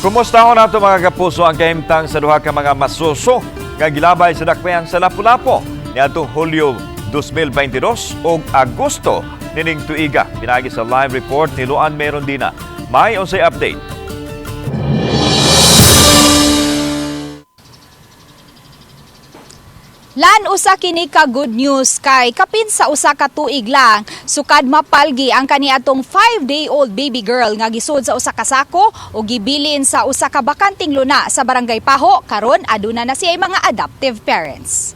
Kumusta ho nato, mga kapuso, ang kahimtang sa duha ka mga masuso nga gilabay sa dakbayan sa Lapu-Lapu niadtong Hulyo 2022 ug Agosto nining tuiga? Pinaagi sa live report ni Luan Merondina. May unsay update? Lan, usa kini ka good news kay kapin sa usa ka tuig lang sukad mapalgi ang kaniadtong 5-day-old baby girl nga gisud sa usa ka sako o gibilin sa usa ka bakanting luna sa Barangay Paho. Karon aduna na siya mga adoptive parents.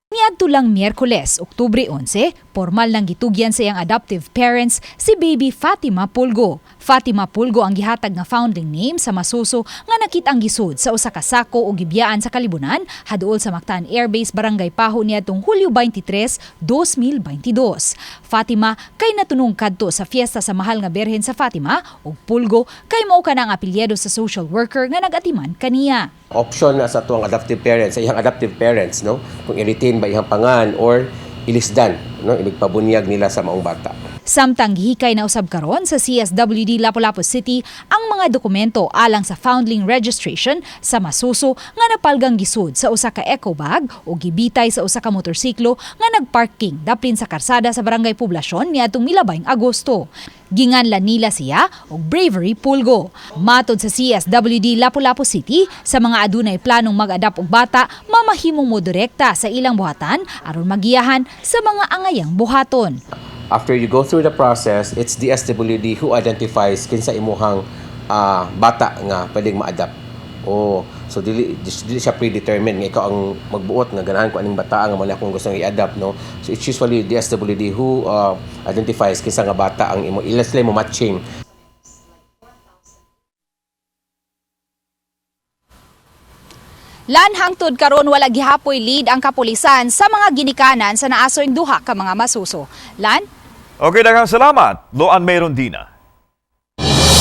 Niadto lang Miyerkules, Oktubre 11, formal nang gitugyan sa iyang adoptive parents si baby Fatima Pulgo. Fatima Pulgo ang gihatag nga foundling name sa masuso nga nakit-ang gisud sa usa ka sako o gibiyaan sa kalibunan haduol sa Mactan Air Base, Barangay Paho niadtong Hulyo 23, 2022. Fatima kay natunong kadto sa fiesta sa Mahal nga Berhen sa Fatima ug Pulgo kay mao kana ang apelyido sa social worker nga nagatiman kaniya. Option na sa tuang adoptive parents, sa iyang adoptive parents, no, kung i-retain ba iyang pangan or ilisdan, no, ibig pabunyag nila sa maong bata. Samtang gihikay na usab karon sa CSWD Lapu-Lapu City ang mga dokumento alang sa foundling registration sa masuso nga napalgang gisud sa usa ka eco bag o gibitay sa usa ka motorsiklo nga nagparking daplin sa karsada sa Barangay Poblasyon niadtong milabayng Agosto. Ginganlan nila siya og Bravery Pulgo. Matod sa CSWD Lapu-Lapu City, sa mga adunay planong mag-adapt og bata, mamahimong mo direkta sa ilang buhatan aron magiyahan sa mga angayang buhaton. After you go through the process, it's DSWD who identifies kinsa imuhang bata nga pwedeng ma-adapt. Oh, so dili dili siya predetermined nga ikaw ang magbuot nga ganahan ko aning bata nga mao na akong gustong i-adapt, no. So it's usually DSWD who identifies kinsa nga bata ang imo ilas mo matching. Lan, hangtod karon wala gihapoy lead ang kapulisan sa mga ginikanan sa naasoy duha ka mga masuso. Lan? Okay, daghang salamat, Loan Merondina.